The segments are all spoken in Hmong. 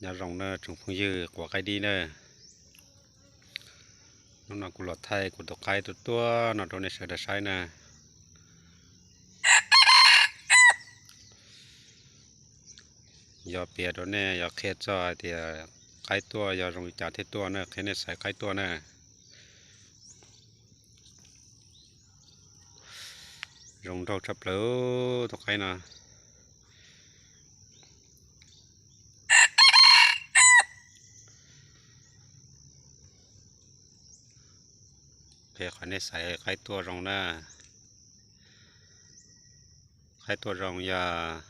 Nyob zoo na tsoom phooj ywg quav qaib dib na. Hnub no kuv los thaij kuv tus qaib tuaj tuaj no rau nej sawv daws saib na. Yog piav rau nej, yog qhia txog hais tias qaib tuaj yog zoo li cas thiaj tuaj na, qhia nej xaiv qaib tuaj na. Zoo nraug tshaj plaws tus qaib no. Qhia qhov nej xaiv qaib tuaj zoo na. Qaib tuaj zoo yog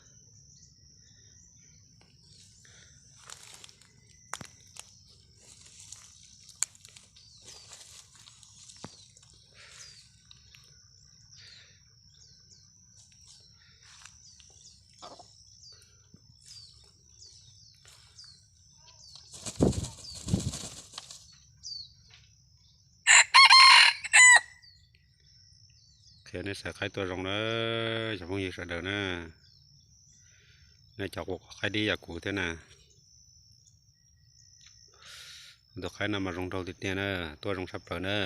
Qhia nej xaiv qaib tuaj zoo na, cov phooj ywg sawv daws na. Nej cov quav qaib dib yam kuv thiab na. Tus qaib no mas zoo nraug tiag tiag na, tuaj zoo tshaj plaws na.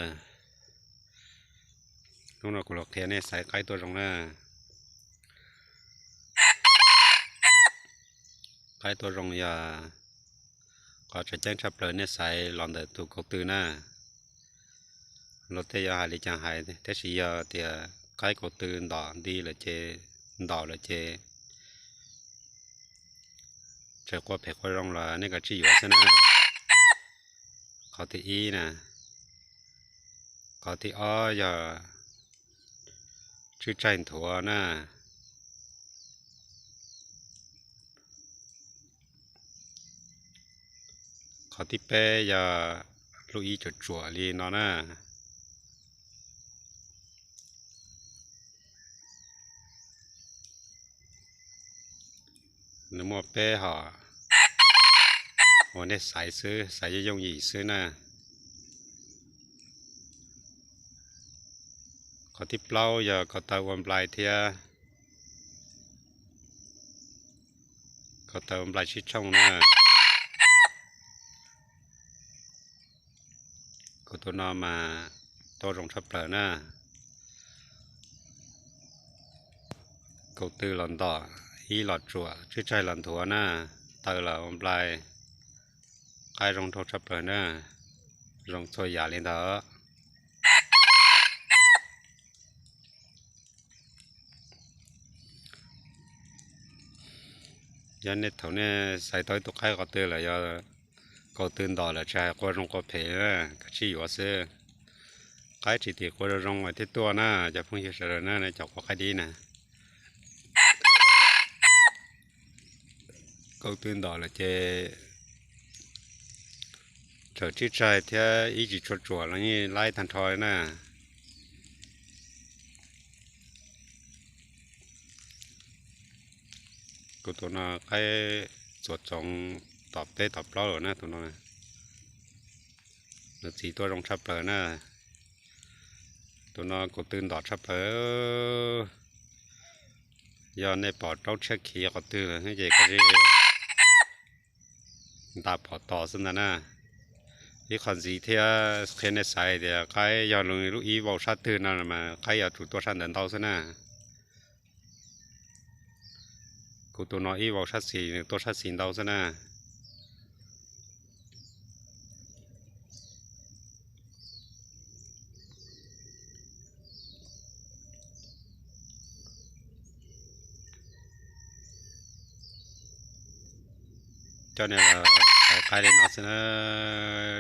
Hnub no kuv los qhia nej xaiv qaib tuaj zoo na. Qaib tuaj zoo yog qhov tseem ceeb tshaj plaws nej xaiv los ntawm tus kaus tw na. Luag tej yuav hais li cas hais, tab sis yog tias qaib kaus tw ntom nti lawm ces, ntom lawm ces txawm qua phem qua zoo los nej kav tsij yuav xwb na. Qhov thib ib na. Qhov thib ob yog tswb tsaig nthuav na. Qhov thib peb yog lub ib tsuam tsuam li no na. Nws muaj peb hom uas nej xaiv xwb, xaiv yooj yooj yim xwb na. Qhov thib plaub yog ko taw ua nplai thiab ko taw ua nplai sib tshooj na. Kuv tus no mas tuaj zoo tshaj plaws na. Kaus tw los ntom, ib los tsuam, tswb tsaig los nthuav na, taw los ua nplai, qaib zoo nraug tshaj plaws na, zoo txhua yam li ntawd. Yog nej thaum nej xaiv tau ib tug qaib ko tw lawm, yog kaus tw ntom lawm tsis hais qua zoo qua phem, kav tsij yuav xwb. Qaib tsis tim qua zoo zoo mas thiaj tuaj na, cov phooj ywg sawv daws na, nej cov quav qaib dib na. Kaus tw ntom lawm ces txawm tswb tsaig thiab ib tsis tshua tsuam los yeej laib tag nrho li na. Kuv tus no qaib txuas txoov tom peb tom plaub lawm na tus no. Nws txiv tuaj zoo tshaj plaws na. Tus no kaus tw ntom tshaj plaws. Yog nej pom raub tshiab khiv qhov twg ces kav tsij nta phom tos xwb ntag na. Ib qho ntxiv thiab qhia nej xaiv tias qaib yog lub ib vau sab twg no mas qaib yuav tsum tuaj sab ntawd ntau xwb na. Kuv tus no ib vau sab xis, nws tuaj sab xis ntau xwb na. Coj nej los xaiv qaib li no xwb na,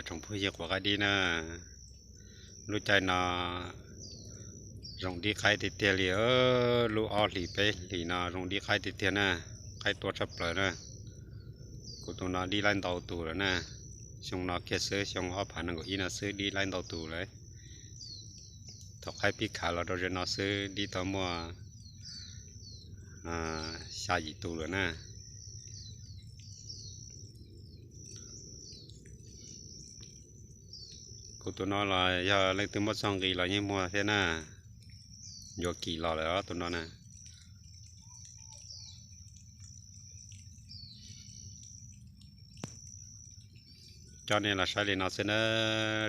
tsoom phooj ywg quav qaib dib na. Lub caij no zoo dib qaib tiag tiag li, lub ob hlis peb hlis no zoo dib qaib tiag tiag na, qaib tuaj tshaj plaws na. Kuv tus no dib laib ntau tus lawm na, xyoo no kiag xwb, xyoo ob phav nees nkaum ib no xwb dib laib ntau tus lawm. Thaum qaib pib khav los rau ze no xwb dib tau muaj xya yim tus lawm na. Kuv tus no los yog leej twg muaj txoj nqi los yeej muag thiab na, yuav kim los lawm os tus no na. coj nej los saib li no xwb na,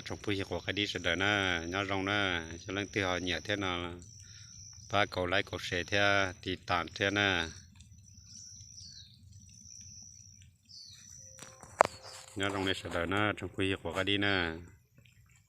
tsoom phooj ywg quas qaib dib sawv daws na. Nyob zoo na, yog leej twg ho nyiam thiab no pab kaum like kaum share thiab tiv tas thiab na. Nyob zoo nej sawv daws na, tsoom phooj ywg quas qaib dib na.